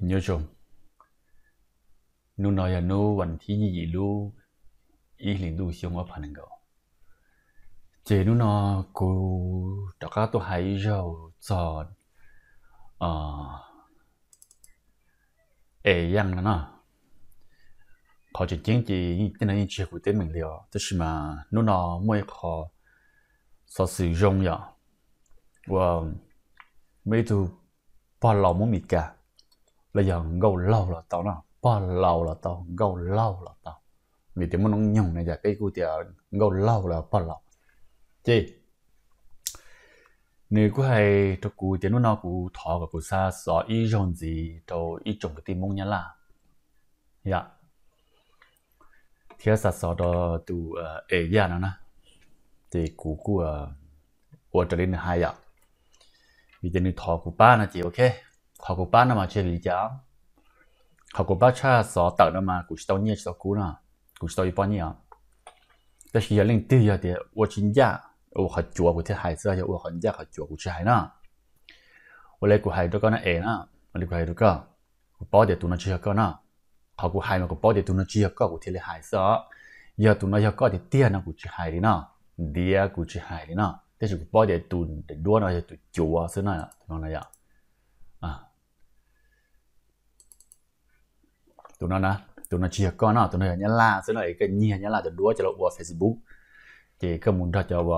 Nyob zoo, hnub no yog hnub vas thib yim lub ib hlis ntuj xyoo ob phav nees nkaum. Ces hnub no kuv rov qab tuaj hais ib zaug txog Es Yaj no no. Qhov tseem ceeb ces tej no yeej tsis yog kuv teeb meem li os, tab sis mas hnub no muaj ib qho xov xwm zoo yom, uas muaj ib tug pog laus Hmoob Mes Kas, los yog nkauj laug los tau no, pog laus los tau, nkauj laug los tau, vim tias muaj noob nyoog na, yog peb kuj tias nkauj laug los pog laus. Ces nws kuj hais rau kuv tias hnub no kuv thov kom kuv xa xov ib zaug ntxiv rau ib tsoom kwv tij Hmoob Nyab Laj yom, thiab xa xov rau tus Es Yaj no na. Ces kuv kuj ua raws li nws hais yom, vim tias nws thov kuv pab no ces ok, thov kuv pab no mas tsis li cas. Thov kuv pab tshaj xov tawm no mas kuv tsis tau nyiaj tsis tau kub no, kuv tsis tau yuav poj niam os. Tab sis yog leej twg yog tias ua tsis ncaj, ua qhov cuav kuv thiaj hais xwb, yog ua qhov ncaj qhov cuav kuv tsis hais no. Ua li kuv hais rau koj na Es na, ua li kuv hais rau koj, kuv paub tias tus no tsis yog koj no. Qhov kuv hais mas kuv paub tias tus no tsis yog koj kuv thiaj li hais xwb os. Yog tus no yog koj tiag tiag no kuv tsis hais li no, ntiav kuv tsis hais li no, tab sis kuv paub tias tus duab no yog tus cuav xwb no, tus no no yom. Tus no, tus no tsis yog koj no, tus no yog Nyab Laj xwb no, es koj nyiag Nyab Laj cov duab coj los ua Facebook, ces koj mus nrog cov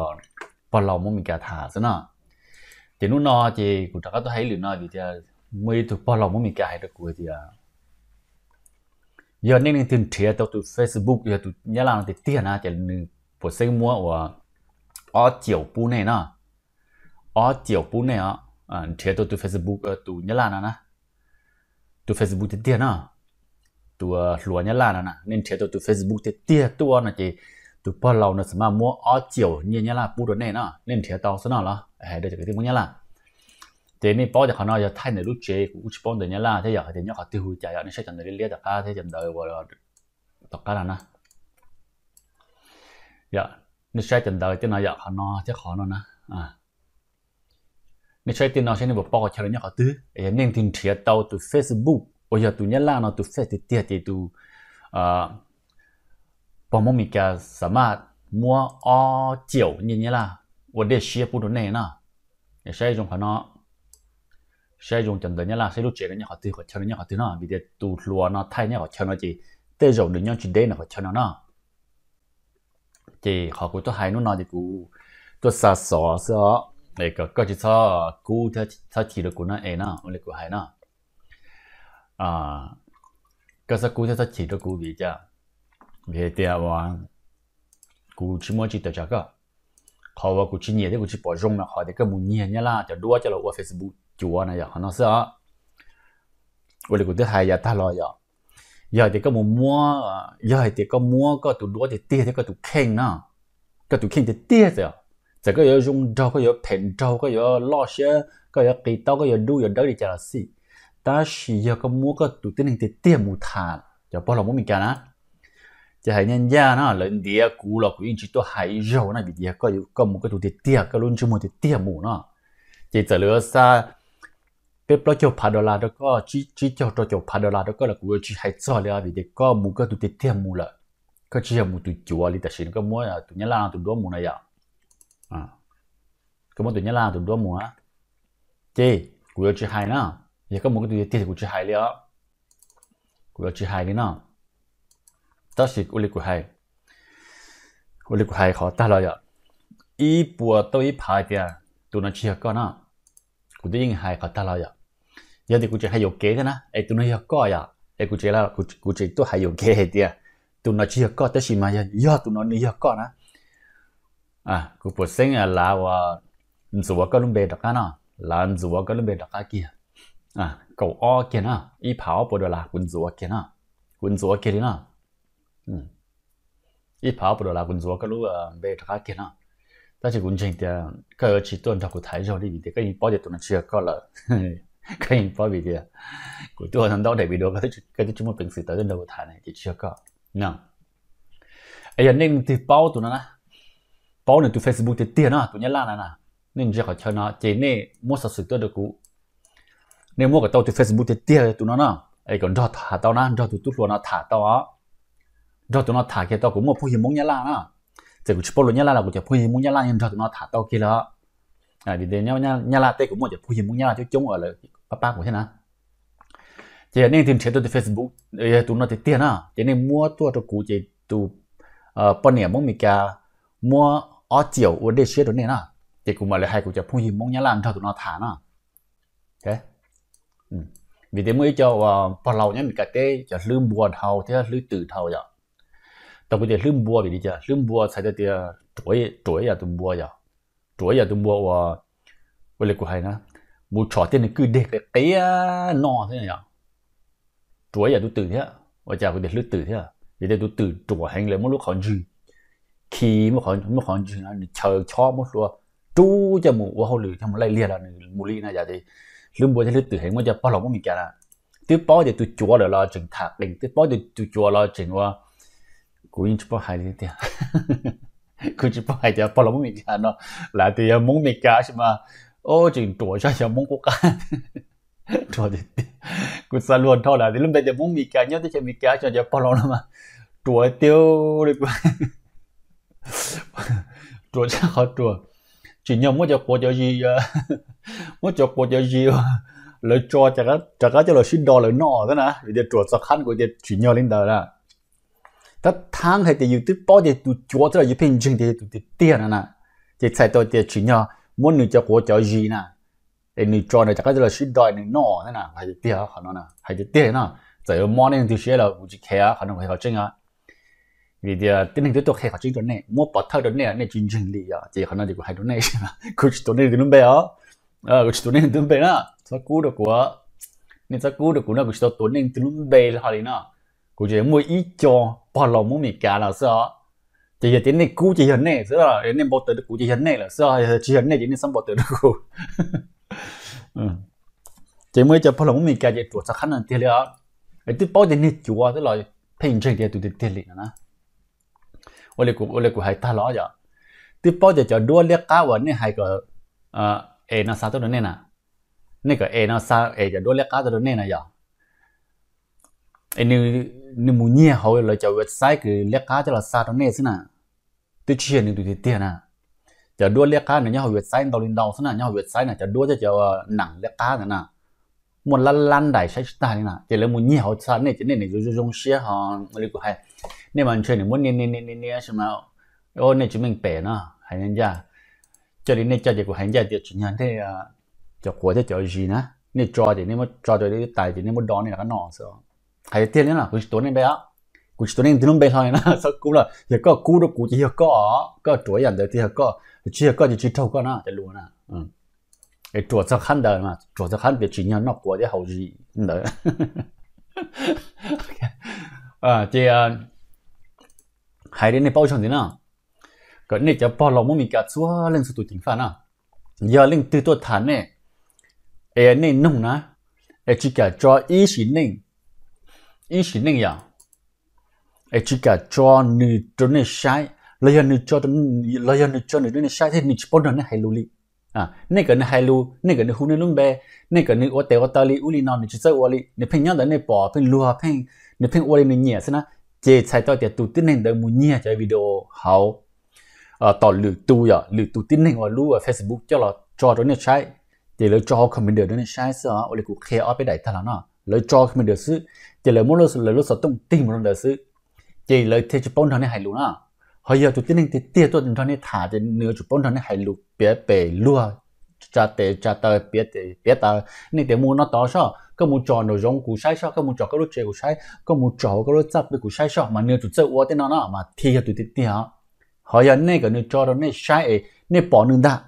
pog laus Hmoob Mes Kas tham xwb no. Ces hnub no ces kuv rov qab tuaj hais ib lwm no vim tias muaj ib tug pog laus Hmoob Mes Kas hais rau kuv hais tias yog nej leej twg nrhiav tau tus Facebook yog tus Nyab Laj no tiag tiag na ces nws puas xeeb muab ua ob caum pub nej no, ob caum pub nej os. Nrhiav tau tus Facebook tus Nyab Laj no na, tus Facebook tiag tiag no, tus hluas Nyab Laj no na, nej nrhiav tau tus Facebook tiag tiag tuaj no ces tus pog laus no xam maj muab ob caum nyiaj Nyab Laj pub rau nej no, nej nrhiav tau xwb no los hais rau cov kwv tij Hmoob Nyab Laj. Ces nej paub tias qhov no yog thaij ntawm lub tsev, kuv kuj tsis paub ntawv Nyab Laj thiab yog hais tias nyob qhov twg hu cas yom, nej saib cov ntawv liab liab tom qab thiab cov ntawv uas tom qab no na. Nej saib cov ntawv tej no yom, qhov no thiab qhov no na. Nej saib tej no saib nej puas paub qhov chaw no nyob qhov twg, yog nej leej twg nrhiav tau tus Facebook uas yog tus Nyab Laj no tus Face tiag tiag ces tus pog Hmoob Mes Kas xam maj muab ob caum nyiaj Nyab Laj ua dej siab pub rau nej no. Saib zoo qhov no, saib zoo cov ntawv Nyab Laj, saib lub tsev no nyob qhov twg, qhov chaw no nyob qhov twg no, vim tias tus hluas no thaij nyob qhov chaw no ces tej zaum nws nyob tsis deb ntawm qhov chaw no no. Ces qhov kuv tuaj hais hnub no ces kuv tuaj xa xov xwb os, kom koj tsis txhob kub thiab txhob chim rau kuv no Es no, ua li kuv hais no. Koj txhob kub thiab txhob chim rau kuv vim cas? Vim hais tias uas kuv tsis muaj tsis tawm tsam koj. Qhov uas kuv tsis nyiam thiab kuv tsis pom zoo mas qhov tias koj mus nyiag Nyab Laj cov duab coj los ua Facebook cuav na yom, qhov no xwb os. Ua li kuv twb hais yav tag los yom, yog hais tias koj mus muab, yog hais tias koj muab koj tus duab tiag tiag thiab koj tus kheej no, koj tus kheej tiag tiag txawm, txawm koj yuav zoo nraug, koj yuav phem nraug, koj yuav loj siab, koj yuav qis taub, koj yuav dub yuav dawb li cas los xij, tab sis yog koj muab koj tus tib neeg tiag tiag mus tham cov pog laus Hmoob Mes Kas na, ces hais ncaj ncaj na, lawv ntiav kuv los kuv yeej tsis tuaj hais ib zaug na, vim tias koj mus koj tus tiag tiag, koj lub ntsej muag tiag tiag mus no, ces txawm lawv xa peb plaub caug phav dollar rau koj, tsib caug rau caum phav dollar rau koj los kuv yuav tsis hais txog li os, vim tias koj mus koj tus tiag tiag mus lawm. Koj tsis yog mus tus cuav li tam sim no koj muab tus Nyab Laj no tus duab mus na yom. Koj muab tus Nyab Laj no tus duab mus na, ces kuv yuav tsis hais na. Yog koj mus koj tus tiag tiag kuv tsis hais li os, kuv yuav tsis hais li no. Tab sis ua li kuv hais, ua li kuv hais qhov tag los yom, ib puas tau ib phav hais tias tus no tsis yog koj no, kuv twb yeej hais qhov tag los yom. Yog tias kuv tseem hais yuam kev thiab na es tus no yog koj yom, es kuv tseem, kuv tseem tuaj hais yuam kev hais tias tus no tsis yog koj, tab sis mas yog, yog tus no nws yog koj na, kuv puas xeeb lav ua ntxuav koj lub npe rov qab no, lav ntxuav koj lub npe rov qab kiag, kaum ob kiag no, ib phav ob puas dollar kuv ntxuav kiag no, kuv ntxuav kiag li no. Ib phav ob puas dollar kuv ntxuav koj lub npe rov qab kiag no. Tab sis kuv ntseeg tias koj yuav tsis tuaj nrog kuv tham zaug li vim tias koj yeej paub tias tus no tsis yog koj lawm. Koj yeej paub vim tias kuv tuaj ntau daim video koj twb tsis muaj peev xwm tawm tuaj nrog kuv tham na ces tsis yog koj. Es yog nej leej twg paub tus no na, paub nws tus Facebook tiag tiag no, tus Nyab Laj no na, nej ntsia qhov chaw no ces nej muab xov xwm tuaj rau kuv. Nej muab kom tau tus Facebook tiag tiag tus no na, es kom nrog tham tau na, nrog tus tub hluas no tham tau os. Nrog tus no tham kiag tau, kuv muaj phooj ywg Hmoob Nyab Laj na. Txawm kuv tsis paub lus Nyab Laj los kuv cov phooj ywg Hmoob Nyab Laj yeej nrog tus no tham tau kiag li. Vim tias Nyab Laj teb kuv muaj cov phooj ywg Hmoob Nyab Laj coob coob los lawv pab pab kuv thiab na. Ces yog nej leej twg nrhiav tau tus Facebook yog tus no tiag tiag na, ces nej muab tuaj rau kuv ces tus poj niam Hmoob Meskas muab ob caum ua dej siab rau nej na, ces kuv mam li hais kuv cov phooj ywg Hmoob Nyab Laj nrog tus no tham na. Vim tias muaj ib co uas pog laus nyob Meskas teb cov hlwb npua dhau thiab hlwb twm dhau yom. Tau kuv tias hlwb npua vim li cas? Hlwb npua txhais tau tias ruam ib yam tus npua yom, ruam ib yam tus npua uas, ua li kuv hais na, mus tshom tej nws kwj deg qia qia noj thiab yom. Ruam ib yam tus twm thiab, ua cas kuv tias hlwb twm thiab? Vim tias tus twm ruam heev, lawv muab lub qhov ntswg khi, muab qhov ntswg no nws chaw chob muab hlua rub coj mus ua hauj lwm thiab mus laij liag los nws mus li na yom. Ces hlwb npua thiab hlwb twm heev, muaj cov pog laus Hmoob Meskas na, twb paub tias tus cuav lawm los tseem tham qees, twb paub tias tus cuav los tseem ua, kuv yeej tsis paub hais li tiag. Kuv tsis paub hais cov pog laus Hmoob Meskas no, lawv tias yog Hmoob Meskas tab sis mas, o, tseem ruam zaj xyov Hmoob qub qab. Ruam tiag tiag. Kuv xav luag dhau lawm tias lub npe tias Hmoob Meskas nyob teb chaws Amelikas, cov pog laus no mas ruam tiag li. Ruam tshaj qhov ruam. Tsim nyog muab cov quav cov zis, muab cov quav cov zis uas lawv tso rov qab coj los sib do lawv noj xwb na, vim tias ruam txog qhab kuv tias tsim nyog li ntawd na. Tab thaab hais tias yus twb paub tias tus cuav xwb los yus pheej ntseeg tias yog tus tiag tiag no na, ces txhais tau tias tsim nyog muab nws cov quav cov zis na, es nws tso nws rov qab coj los sib do nws noj xwb na. Hais tiag tiag qhov no, hais tiag tiag no, txawm yuav mob nej leej twg siab los kuv tsis kheev, qhov no kuv hais qhov tseeb os. Vim tias tib neeg twb tuaj qhia qhov tseeb rau nej, muab pov thawj rau nej los nej tsis ntseeg li yom, ces qhov no ces kuv hais rau nej, kuv tsis tuav nej leej twg lub npe os. Kuv tsis tuav nej leej twg lub npe na, txhob kub rau kuv. Nej txhob kub rau kuv no, kuv tsis tau tuav nej leej twg lub npe hlo li no. Kuv tsuas muaj ib co pog laus Hmoob Amelikas los xwb os. Ces yog tias nej kub ces yog nej xwb, nej npau taws rau kuv ces yog nej lawm xwb, yog tsis yog nej ces nej txhob npau taws rau kuv. Ces muaj ib co pog laus Hmoob Amelikas ces ruam txog qhab no tiag li os. Es twb paub tias niag cuav xwb los pheej ntseeg tias tus tiag tiag li no na. Ua li kuv hais tag los yom, twb paub tias cov duab liab qab uas nej hais kom es no xa tuaj rau nej na, nej kom es no xa es cov duab liab qab tuaj rau nej na yom, es nws mus nyiag hauv lawv cov website kws liab qab coj los xa rau nej xwb na. Twb tsis yog nws tus tiag tiag na. Cov duab liab qab nws nyob hauv website ntau li ntau xwb na, nyob hauv website na, cov duab thiab cov nam liab qab ntawd na, muaj lab lab ntais saib tsis tag li na, ces lawv mus nyiag hauv xa nej ces nej nim zoo zoo siab ho. Li kuv hais, nej mas ntshe nws muab niaj niaj niaj niaj tab sis mas nej tsis meej pem no, hais ncaj. Coj li nej coj ces kuv hais ncaj tias tsim nyog nej cov quav thiab cov zis na, nej tso ces nej muab tso rau ib tais ces nej muab do nej rov qab noj xwb. Hais tiag li no, kuv tsis tuav nej npe os, kuv tsis tuav nej leej twg lub npe hlo li na, txhob kub lawm, yog koj kub rau kuv ces yog koj, koj ruam ib yam ntawd thiaj yog koj, tsis yog koj ces tsis raug koj na, cov lus na. Es ruam txog qhab ntawd, ruam txog qhab tias tsim nyog noj quav thiab haus zis ntawd. Ces hais rau nej paub zog ntxiv no, kom nej cov pog laus Hmoob Meskas txhua leej txhua tus ceev faj no, yog leej twg tuaj tham nej, es nej noog na, es tsis kam tso ib sim neej, ib sim neej yom, es tsis kam tso nws rau nej saib, los yog nws tso, los yog nws tso nws rau nej saib thiab nws tsis paub nrog nej hais lus li, nej kom nws hais lus, nej kom nws hu nej lub npe, nej kom nws ua tes ua taw li ub li no nws tsis txawj ua li, nws pheej nyob ntawd nej pom pheej luag pheej, nws pheej ua li nws nyiam xwb na, ces txhais tau tias tus tib neeg ntawd mus nyiag cov video hauv tom lwm tus, yog lwm tus tib neeg uas lub Facebook coj los tso rau nej saib, ces lawv tso hauv computer rau nej saib xwb os. Ua li kuv qhia ob peb daim tag los no, lawv tso computer xwb, ces lawv muab lawv lub xov tooj tig mus rau ntawd xwb, ces lawv thiaj tsis paub nrog nej hais lus na. Ho yog tus tib neeg tiag tiag tuaj nrog nej tham ces nws yuav tsum paub nrog nej hais lus, piav pem luag, tsa tes tsa taw, piav tes piav taw, nej tias mus no tod soj, koj mus tso nraum zoov kuv saib soj, koj mus tso koj lub tsev kuv saib, koj mus tso hauv koj lub txaj pw kuv saib soj, mas nws yuav tsum txawj ua tej no no mas thiaj yog tus tiag tiag os. Ho yog nej kom nws tso rau nej saib es nej pom nws ntag,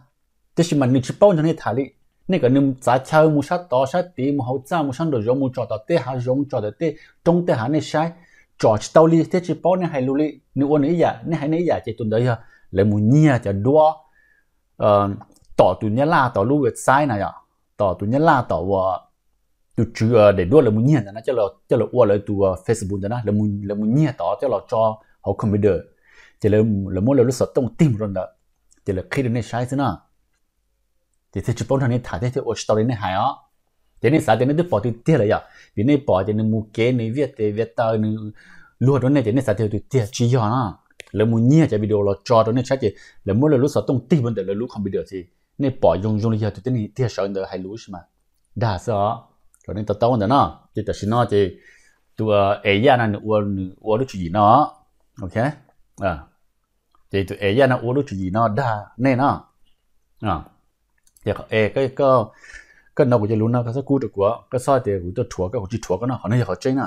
tab sis mas nws tsis paub nrog nej tham li, nej kom nws txav chaw mus sab tod sab tid, mus hauv txaj, mus sab nraum zoov, mus tso tom tej hav zoov, tso tom tej roob tej hav nej saib, tso tsis tau li thiab tsis paub nej hais lus li, nws ua nws ib yam nej hais nej ib yam, ces tus ntawd yog lawv mus nyiag cov duab tom tus Nyab Laj tom lub website na yom, tom tus Nyab Laj tom uas tus tswv daim duab lawv mus nyiag ntawd na, coj los ua lawv tus Facebook ntawd na, lawv mus nyiag tod coj los tso hauv computer, ces lawv muab lawv lub xov tooj tig mus rau ntawd, ces lawv qhib rau nej saib xwb na. Ces thiaj tsis paub nrog nej tham thiab thiaj ua tsis tau li nej hais os. Ces nej xav tias nej twb pom tus tiag lawm yom, vim nej pom tias nws mus kev, nws viaj tes viaj taw, nws luag rau nej, ces nej xav tias tus tiag. Tsis yog na. Lawv mus nyiag cov video los tso rau nej saib ces lawv muab lawv lub xov tooj tig ntawm lawv lub computer ces nej pom zoo zoo li yog tus tib neeg tiag sawv ntawd hais lus sis mas dag xwb os. Kom nej to taub ntawm no. Ces tam sim no ces tus Es Yaj no nws ua, nws ua lub tswv yim no. Ok, ces tus Es Yaj no ua lub tswv yim no dag nej no. Ces koj hnov kuv cov lus no koj txhob kub rau kuv, koj txhob tias kuv tuaj rhuav koj, kuv tsis rhuav koj no, qhov no yog qhov tseeb na.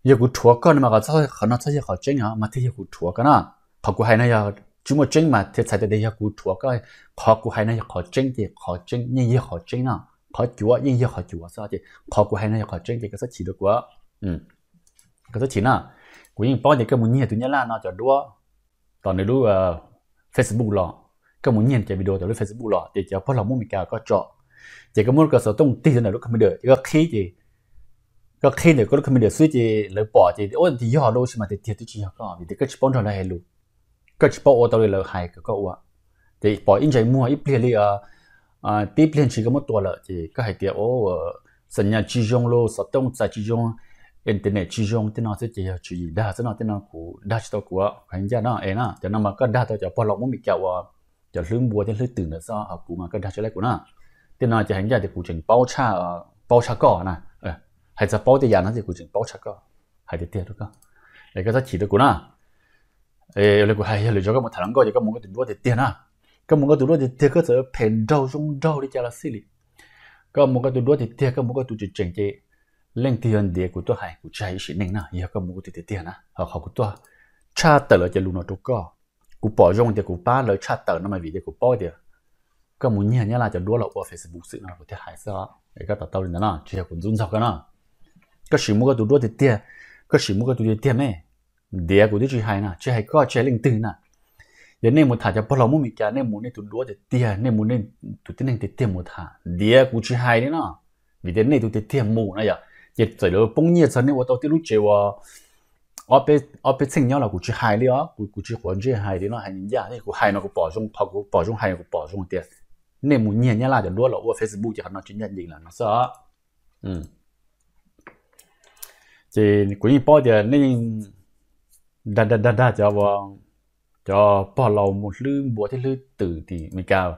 Yog kuv rhuav koj no mas qhov no txhob yog qhov tseeb os, mas thiaj yog kuv rhuav koj na. Qhov kuv hais no yog tsis muaj tseeb mas thiaj txhais tias yog kuv rhuav koj. Qhov kuv hais no yog qhov tseeb ces qhov tseeb yeej yog qhov tseeb no, qhov cuav yeej yog qhov cuav xwb ces qhov kuv hais no yog qhov tseeb ces koj txhob chim rau kuv. Koj txhob chim na. Kuv yeej paub tias koj mus nyiag tus Nyab Laj no cov duab tom nws lub Facebook los, koj mus nyiag cov video tom lub Facebook los ces cov pog laus Hmoob Meskas koj tso, ces koj muab koj xov tooj tig rau ntawm lub computer ces koj qhib ces koj qhib ntawm koj lub computer xwb ces lawv pom ces ua tias yog lawm sis mas tiag tiag twb tsis yog koj vim tias koj tsis paub nrog lawv hais lus, koj tsis paub ua tau li lawv hais kom koj ua. Ces pom ib ntsais muag ib pliag li pib pliag ntshis koj muab tua lawm ces koj hais tias ua xam nyas tsis zoo los xov tooj txais tsis zoo, internet tsis zoo tej no xwb ces yog tswv yim dag xwb no, tej no kuv dag tsis tau kuv, kuv hais ncaj no es na, cov no mas koj dag tau cov pog laus Hmoob Meskas uas cov hlwb npua thiab hlwb twm ntawd xwb, ho kuv mas koj dag tsis laib kuv na. Tej no ces hais ncaj tias kuv tseem paub tshaj, paub tshaj koj na. Hais txog paub tej yam no ces kuv tseem paub tshaj koj, hais tiag tiag rau koj. Es koj txhob chim rau kuv na. Li kuv hais yog lwm zaus koj mus tham hluas nkauj ces koj mus koj tus duab tiag tiag na. Koj mus koj tus duab tiag tiag koj txawm phem nraug zoo nraug li cas los xij li, koj mus koj tus duab tiag tiag, koj mus koj tus tseem tseem ces leej twg yog ntiav kuv tuaj hais, kuv tsis hais ib sim neej na, yog koj mus koj tus tiag tiag na. Ho qhov kuv tuaj tshaj tawm lawv cov lus no rau koj, kuv pom zoo tias kuv pab lawv tshaj tawm no mas vim tias kuv paub tias koj mus nyiag Nyab Laj cov duab los ua Facebook xwb no kuv thiaj hais xwb os. Es koj to taub li ntawd no, tsis yog kuv ntxub ntxaug koj no. Koj sim mus koj tus duab tiag tiag, koj sim mus koj tus tiag tiag me. Ntiav kuv twb tsis hais na, tsis hais koj tsis hais leej twg na. Yog nej mus tham cov pog laus Hmoob Meskas, nej mus nej tus duab tiag tiag, nej mus nej tus tib neeg tiag tiag mus tham, ntiav kuv tsis hais li no. Vim tias nej tus tiag tiag mus na yom, ces txawm lawv poob nyiaj txog nej ua tau tib lub tsev uas ob peb txheej nyob los kuv tsis hais li os, kuv tsis quav ntsej hais li no, hais ncaj, kuv hais no kuv pom zoo, qhov kuv pom zoo hais no kuv pom zoo tias nej mus nyiag Nyab Laj cov duab los ua Facebook ces qhov no tsis ncaj ncees lawm no xwb os. Ces kuv yeej paub tias nej yeej dag dag dag dag cov, cov pog laus mus hlwb npua thiab hlwb twm tim Amelikas,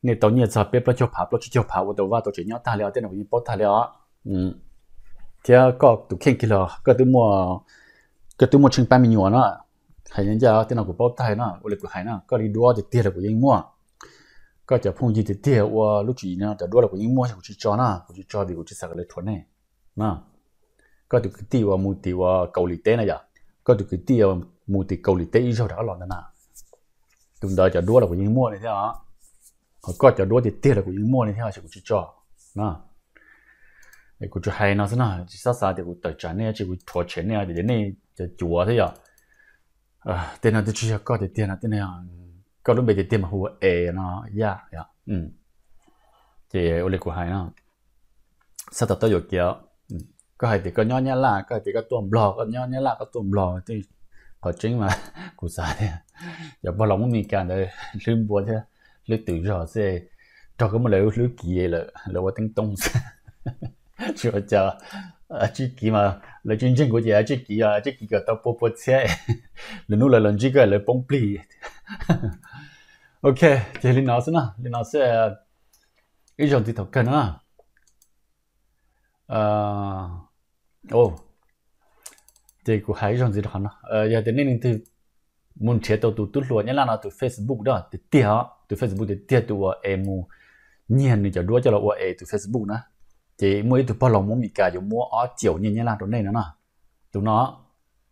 nej tau nyiaj txog peb plaub caug phav plaub tsib caug phav ua tau vaj tau tsev nyob tag li os, tej no kuv yeej paub tag li os. Thiab koj tus kheej kiag los koj twb muaj, koj twb muaj tsheej pab me nyuam na. Hais ncaj tej no kuv paub tag no, ua li kuv hais no, koj li duab tiag tiag los kuv yeej muaj. Koj cov phooj ywg tiag tiag ua lub tswv yim no cov duab los kuv yeej muaj, kuv tsis tso na, kuv tsis tso vim kuv tsis xav kom lawv rhuav nej. Koj tus kwv tij uas mus tim uas Kaus Lim teb na yom, koj tus kwv tij mus tim Kaus Lim teb ib zaug rov qab los ntawd na, tus ntawd cov duab los kuv yeej muaj li thiab os. Ho koj cov duab tiag tiag los kuv yeej muaj li thiab, kuv tsis tso na. Kuv tsuas hais no xwb no, tsis txhob xav tias kuv tawm tsam nej, tsis kuv rhuav tshem nej, tias nej cov cuav thiab yom. Tej no twb tsis yog koj tiag tiag no, koj lub npe tiag tiag mas hu ua Es no, Yaj yom. Ces ua li kuv hais no, txhob to taub yuam kev. Koj hais tias koj nyob Nyab Laj, koj hais tias koj tuaj Nplog, koj nyob Nyab Laj koj tuaj Nplog, qhov tseeb mas kuv xav tias cov pog laus Hmoob Meskas ntawd hlwb npua thiab hlwb twm zog xwb, raug koj muab lawv hlwb kiv lawm, lawv ua teeb toob xwb. Tsis ua cas, tsib kiv mas lawv tsis ntseeg kuv ces tsib kiv, tsib kiv kom tau pua pua txhiab, lwm hnub lawv los ntsib koj lawv poob plig. Ok, ces li no xwb na, li no xwb. Ib zaug ntxiv thaum kawg no. Ces kuv hais ib zaug ntxiv rau qhov no, yog tias nej leej twg mus nrhiav tau tus tub hluas Nyab Laj no tus Facebook tiag tiag, tus Facebook tiag tiag, tus uas Es mus nyiag nws cov duab coj los ua Es tus Facebook na, ces muaj ib tug pog laus Hmoob Meskas yuav muab ob caum nyiaj Nyab Laj rau nej no na. Tus no,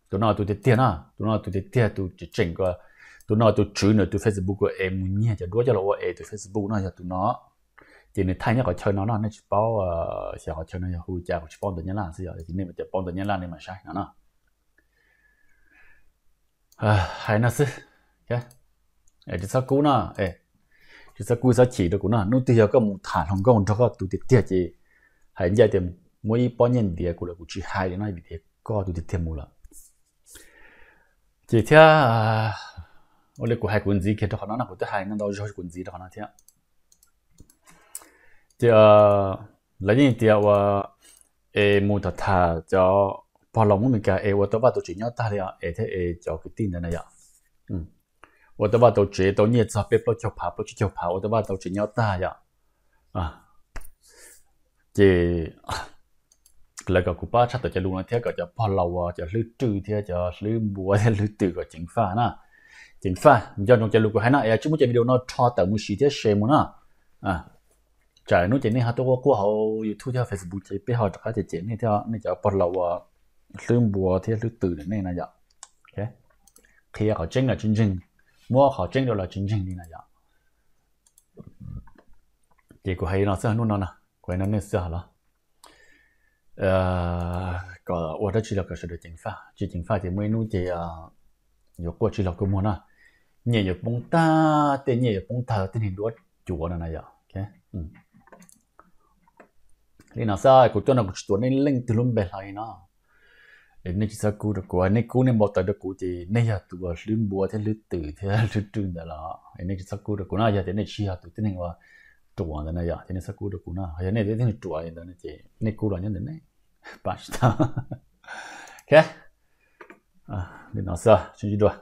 tus no tus tiag tiag no, tus no tus tiag tiag, tus tseem tseem, tus no tus tswv nws tus Facebook uas Es mus nyiag cov duab coj los ua Es tus Facebook no yog tus no. Ces nws thaij nyob qhov chaw no no, nej tsis paub, xyov qhov chaw no yog hu cas, kuv tsis paub ntawv Nyab Laj xwb, yog nej cov paub ntawv Nyab Laj nej mam saib no no. Hais no xwb, tsis txhob kub no, tsis txhob kub txhob chim rau kuv no. Hnub twg yog koj mus tham hluas nkauj nrog koj tus tiag tiag ces hais ncaj tias muab ib pob nyiaj ntiav kuv lawm, kuv tsis hais li no vim tias koj tus tiag tiag mus lawm. Ces thiab, ua li kuv hais kuv ntxiv kiag rau qhov no no, kuv twb hais no ntau zaus kuv ntxiv rau qhov no thiab. Ces Lawv yeej tias ua es mus tham tham cov pog laus Hmoob Meskas es ua tau vaj tau tsev nyob tag li os, es thiab es cov kwv tij ntawd na yom. Ua tau vaj tau tsev tau nyiaj txog peb plaub caug phav plaub tsib caug phav ua tau vaj tau tsev nyob tag yom. Ces lawv kom kuv pab tshaj tawm cov lus no thiab kom cov pog laus uas cov hlwb rwj thiab cov hlwb npua thiab hlwb twm kom ceev faj na. Ceev faj, nco ntsoov cov lus kuv hais no es tsis muab cov video no rho tawm mus siv thiab share mus na. Tsam hnub ces nej ho tuaj quaj quaj hauv YouTube thiab Facebook ces peb ho rov qab cem cem nej thiab, nej cov pog laus uas hlwb npua thiab hlwb twm ntawm nej no yom. Qhia qhov tseeb los tsis ntseeg, muab qhov tseeb rau los tsis ntseeg li na yom. Ces kuv hais li no xwb hnub no na, kuv hais no nej xwb los kom ua dab tsi los kom sawv daws ceev faj, tsis ceev faj ces muaj ib hnub ces yuav quaj tsis los kua muag na. Nyiaj yuav poob tag, tej nyiaj yuav poob tag, tej neeg duab cuav no na yom. Li no xwb, kuv tuaj no kuv tsis tuav nej leej twg lub npe hlo li no. Nej tsis txhob kub rau kuv, nej kub nej npau taws rau kuv ces nej yog tus hlwb npua thiab hlwb twm thiab hlwb rwj ntawd los nej tsis txhob kub rau kuv no. Yog tias nej tsis yog tus tib neeg uas ruam ntawd na yom, ces nej txhob kub rau kuv no. Yog nej tus tib neeg ruam ntawd ces nej kub los nyob ntawm nej, pab tsis tau. Ok, li no xwb, sib ntsib dua.